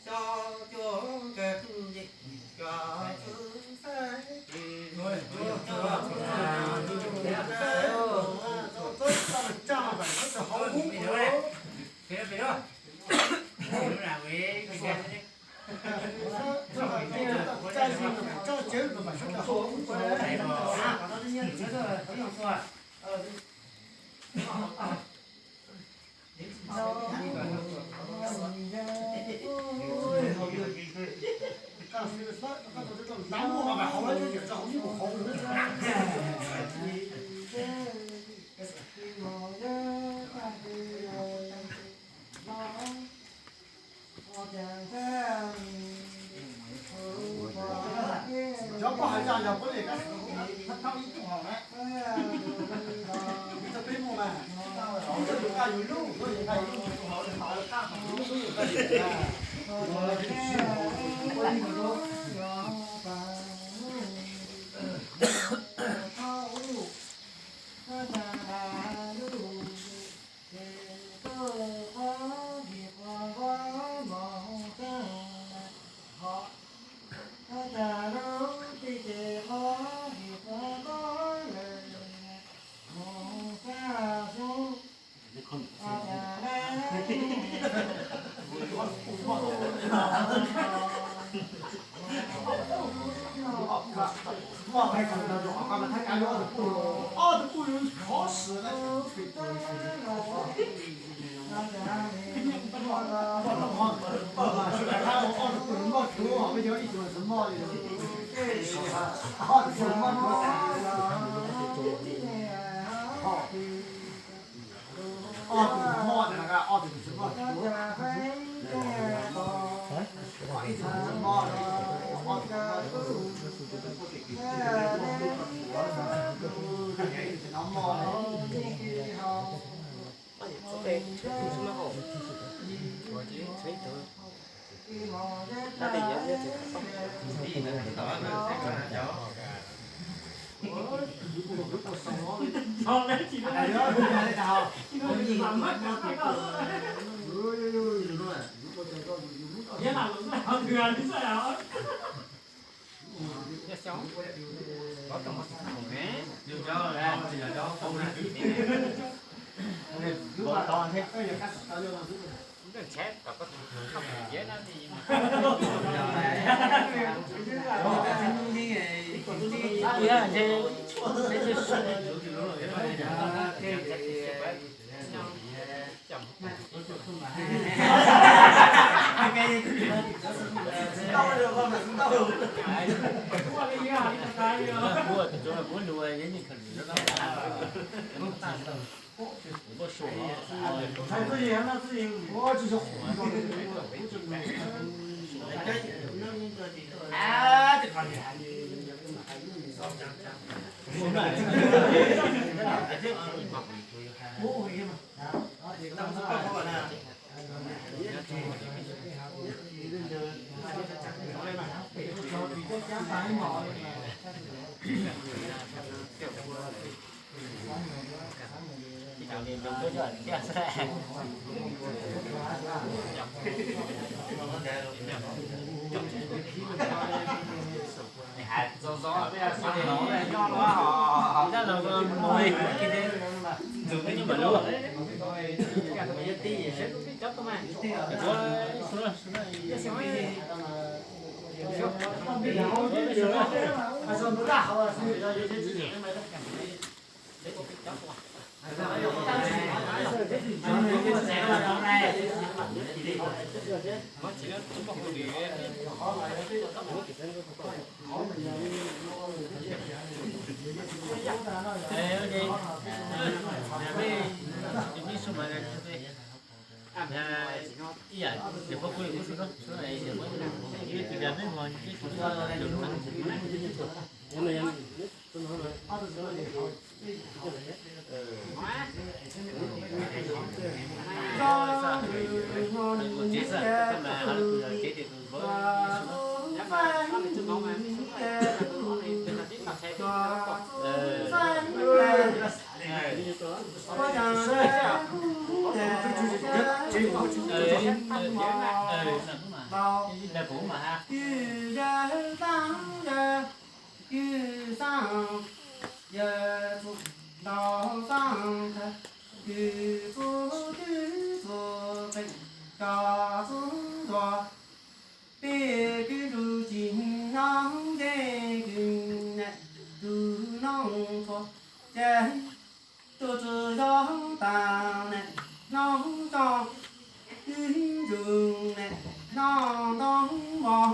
Xyov cuag Cov poj hais zaj yog puab le kab xwm thab thab ib tug haus na. Ib tug peb muaj mas, ib tug yus nqaj yus lub, yus nqaj yus lub, yus haus le haus le qab haus lub lub yus nqaj yus lub. Tus txwv zov tas na, noj tso kwv ntsws na, noj ntoo mov,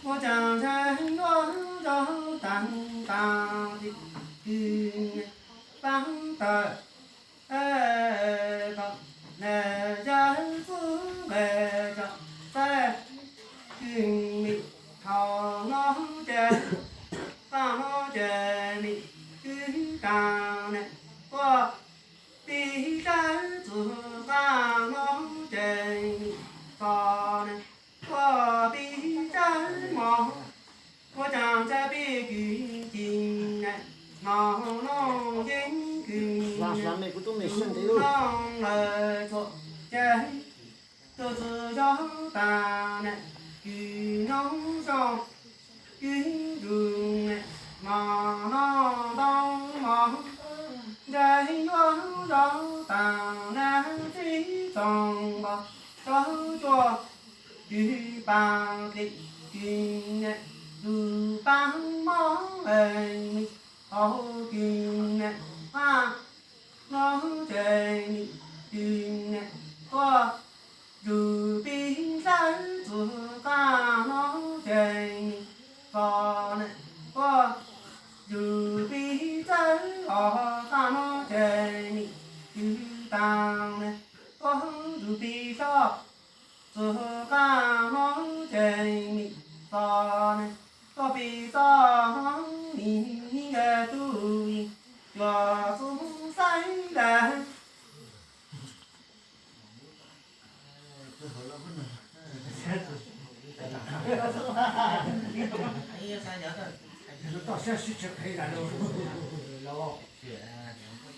ua cas ntshe yuav zov tas tas tim kwv na, pab tawm kom na, yawg txwv nqes tso, txaij kwv mim thaum no ces, thaum no ces mim kwv tas na, tuaj pib tsawb txwv, thaum no ces mim txo na, tuaj pib tsawb mov, ua cas ntshe pib kwv ci na, hmo no yeej kwv na, tus no lawv txhuam ces tus txwv zov tas na, kwv noob zog kwv ntsws na, hmo no ntoo mov, ntshe yuav zov tas na, tib txoos npos tsob tsuag, kwv pas tim kwv na, tus pab mob es mim hauv kwv na, a no ces mim kwv na, tuaj zus pib tsawb txwv, thaum no ces mim txo na, tuaj zus pib tsawb os, thaum no ces mim kwv tas na, tuaj zus pib tso txwv, thaum no ces mim txo na, tuaj pib txo, mim yeej tus cuag xub xaib ntag. Tawj kws kuv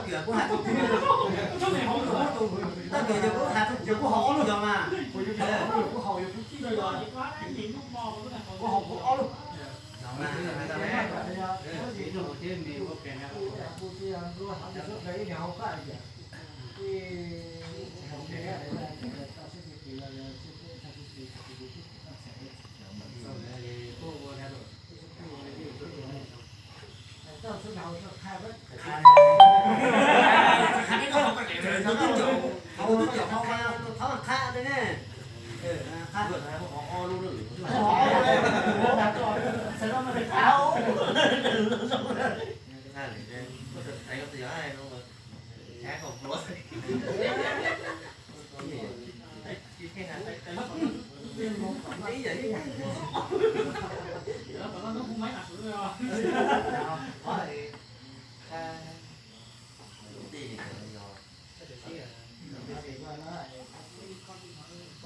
has, tawj kws yog kuv has txog kuv yog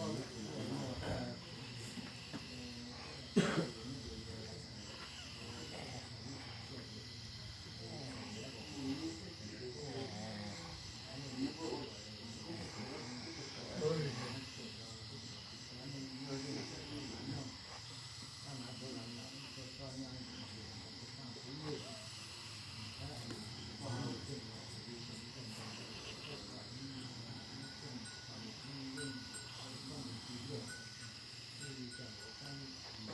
mas.